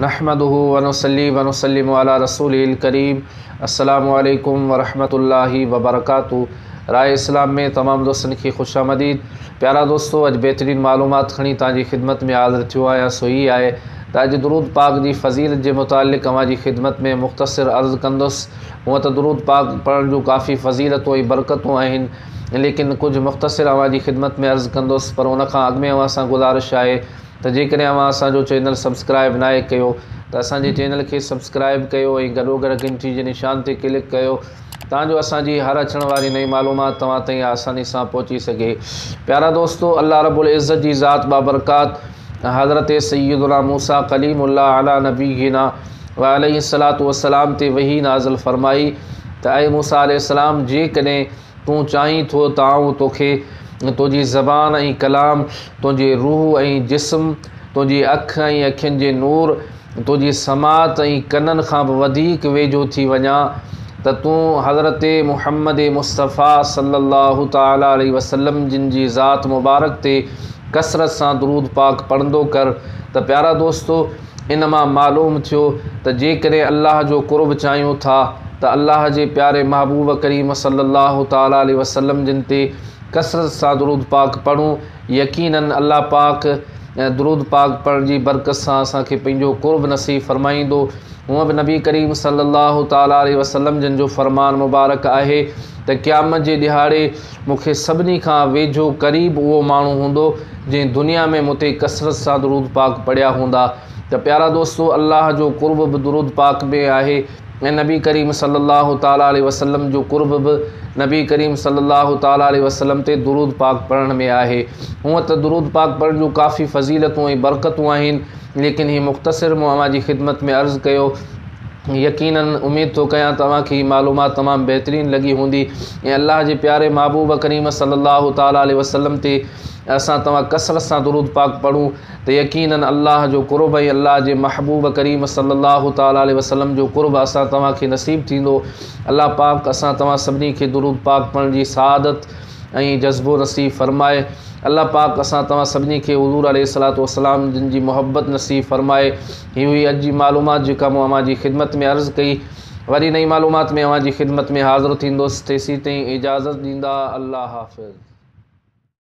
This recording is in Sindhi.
نحمده ونصلي ونسلم علي رسوله الڪريم السلام عليڪم ورحمة الله وبرڪاته راء اسلام ۾ تمام دوستن کي خوش آمديد پيارا دوستو اڄ بهترين معلومات کڻي توهان جي خدمت ۾ حاضر ٿيو آهيان سو هي آهي ته اڄ درود پاڪ جي فضيلت جي متعلق اوهان جي خدمت ۾ مختصر عرض ڪندس هونء ته درود پاڪ پڙهڻ جون ڪافي فضيلتون ۽ برڪتون آهن ليڪن ڪجهه مختصر اوهان جي خدمت ۾ عرض ڪندس پر ان کان اڳ ۾ اوهان سان گذارش آهي ته جيڪڏهن اوهان اسان جو چينل سبسڪرائب ناهي ڪيو ته اسان جي چينل کي سبسڪرائب ڪيو ۽ گڏوگڏ گهنٽي جي نشان تي ڪلڪ ڪيو تان جو اسان جي هر اچڻ واري نئين معلومات توهان تائين آساني سان پهچي سگهي. پيارا دوستو الله رب العزت جي ذات بابرڪات حضرت سيدنا موسيٰ ڪليم الله علي نبينا وعليه الصلوة والسلام تي وحي نازل فرمائي ته اي موسيٰ عليه السلام جيڪڏهن تون چاهين ٿو ته آئون توکي تنهنجي زبان ۽ ڪلام، تنهنجي روح ۽ جسم، تنهنجي اک ۽ اکين جي نور، تنهنجي سماعت ۽ ڪنن کان به وڌيڪ ويجهو ٿي وڃان ته تون حضرت محمد مصطفيٰ صلّي اللّٰه تعالٰي عليه وسلّم جن جي ذات مبارڪ تي ڪثرت سان درود پاڪ پڙهندو ڪر ته پيارا دوستو! ان مان معلوم ٿيو ته جيڪڏهن الله جو قرب چاهيون ٿا ته الله جي پياري محبوب ڪريم صلّي اللّٰه تعالٰي عليه وسلّم جن تي ڪثرت سان درود پاڪ پڙهون يقيناً الله پاڪ درود پاڪ پڙهڻ جي برڪت سان اسان کي پنهنجو قرب نصيب فرمائيندو. هونء به نبي ڪريم صلّي اللّٰه تعالٰي عليه وسلّم جن جو فرمان مبارڪ آهي ته قيامت جي ڏهاڙي مون کي سڀني کان ويجهو قريب اهو ماڻهو هوندو جنهن دنيا ۾ مون تي ڪثرت سان درود پاڪ پڙهيا هوندا ته پيارا دوستو الله جو قرب به درود پاڪ ۾ آهي ۽ نبي ڪريم صلي الله تعالٰي عليه وسلم جو قرب به نبي ڪريم صلي الله تعالٰي عليه وسلم تي درود پاڪ پڙهڻ ۾ آهي. هونء ته درود پاڪ پڙهڻ جون ڪافي فضيلتون ۽ برڪتون آهن ليڪن هي مختصر مون اوهان جي خدمت ۾ عرض ڪيو. يقيناً اميد ٿو ڪيان ته اوهان کي هي معلومات تمام بهترين لڳي هوندي ۽ الله جي پياري محبوب ڪريم صلي الله تعالٰي عليه وسلم تي اسان توهان ڪثرت سان درود پاڪ پڙهون ته يقيناً الله جو قرب ۽ الله جي محبوب ڪريم صلي الله تعالٰي عليه وسلم جو قرب اسان توهان کي نصيب ٿيندو. الله پاڪ اسان توهان سڀني کي درود پاڪ پڙهڻ جي سعادت ۽ جذبو نصيب فرمائي. الله پاڪ اسان توهان سڀني کي حضور عليه الصلوة والسلام جن جي محبت نصيب فرمائي. هي هئي اڄ جي معلومات جيڪا مون اوهان جي خدمت ۾ عرض ڪئي. وري نئين معلومات ۾ اوهان جي خدمت ۾ حاضر ٿيندس. تيسين تائين اجازت ڏيندا. الله حافظ.